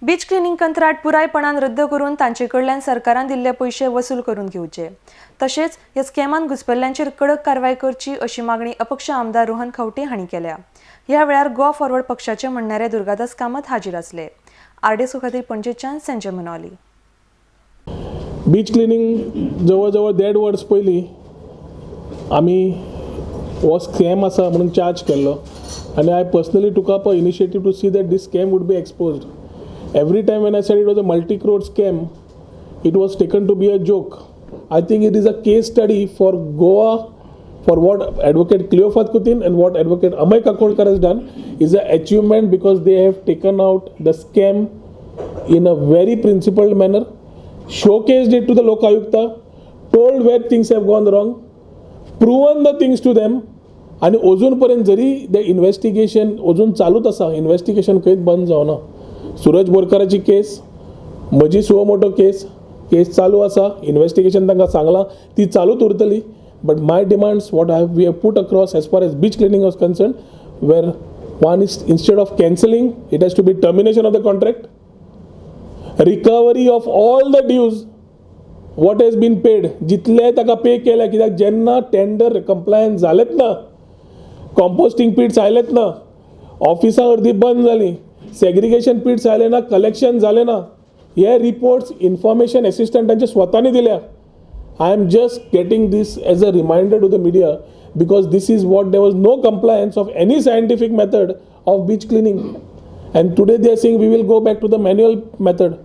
Beach cleaning कंत्राट पुरायपणान रद्द करून तांचे कडल्यान सरकारान दिल्ले पयशे वसूल करून घेवचे, तशेंच ह्या स्कॅमान घुसपल्ल्यांचेर कडक कारवाय करची अशी मागणी अपक्ष आमदार रोहन खंवटे हांणी केल्या. ह्या वेळार गोवा फॉरवर्ड पक्षाचे म्हणणारे दुर्गादास कामत हाजीर आसले. आरडीएस खातीर पणजेच्यान संजय मनोली. बीच क्लिनींग जवळ जवळ देड वर्स पयलीं आमी हो स्कॅम आसा म्हणून चार्ज केल्लो आनी I personally took up a initiative to see that this scam would be exposed. Every time when I said it was a multi crore scam, it was taken to be a joke. I think it is a case study for Goa, for what Advocate Cleofato Coutinho and what Advocate Amay Kakodkar has done is an achievement, because they have taken out the scam in a very principled manner, showcased it to the Lokayukta, told where things have gone wrong, proven the things to them. आनी अजून पर्यंत जरी the investigation अजून चालूच आसा, investigation खंयच बंद जावना. सुरज बोरकाराची केस, म्हजी सुओ मोटो केस, केस चालू आसा, इन्वेस्टिगेशन तांकां सांगलां, ती चालूच उरतली. But my demands, what I we have put across as far as beach cleaning was concerned, were one is, instead of cancelling, it has to be termination of the contract, recovery of all the dues what has been paid, जितले ताका pay केल्या. कित्याक जेन्ना tender compliance जालेच ना, कॉम्पोस्टींग पिट्स आयलेच ना, ऑफिसां अर्दी बंद जालीं, सेग्रिगेशन पिट्स आयले ना, कलेक्शन जालें ना, हे रिपोर्ट्स इन्फॉर्मेशन एसिस्टंटांचे स्वतानी दिल्या. I am just getting this as a reminder to the media, because this is what, there was no compliance of any scientific method of beach cleaning, and today they are saying we will go back to the manual method.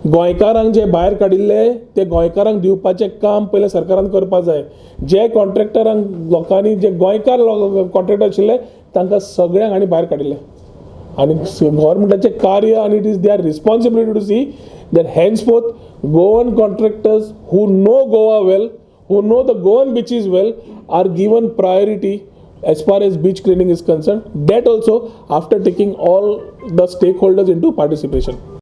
गोंयकारांक जे भायर काडिल्ले ते गोंयकारांक दिवपाचें काम पयलें सरकारान करपा जाय. जे कॉन्ट्रॅक्टरांक लोकांनी, जे गोंयकार कॉन्ट्रॅक्टर आशिल्ले, तांकां सगळ्यांक हांणी भायर काडिल्ले. आनी गव्हर्मेंटाचें कार्य आनी it is their responsibility to see that henceforth Goan contractors who know Goa well, who know the Goan beaches well, are given priority as far as beach cleaning is concerned. That also after taking all the stakeholders into participation.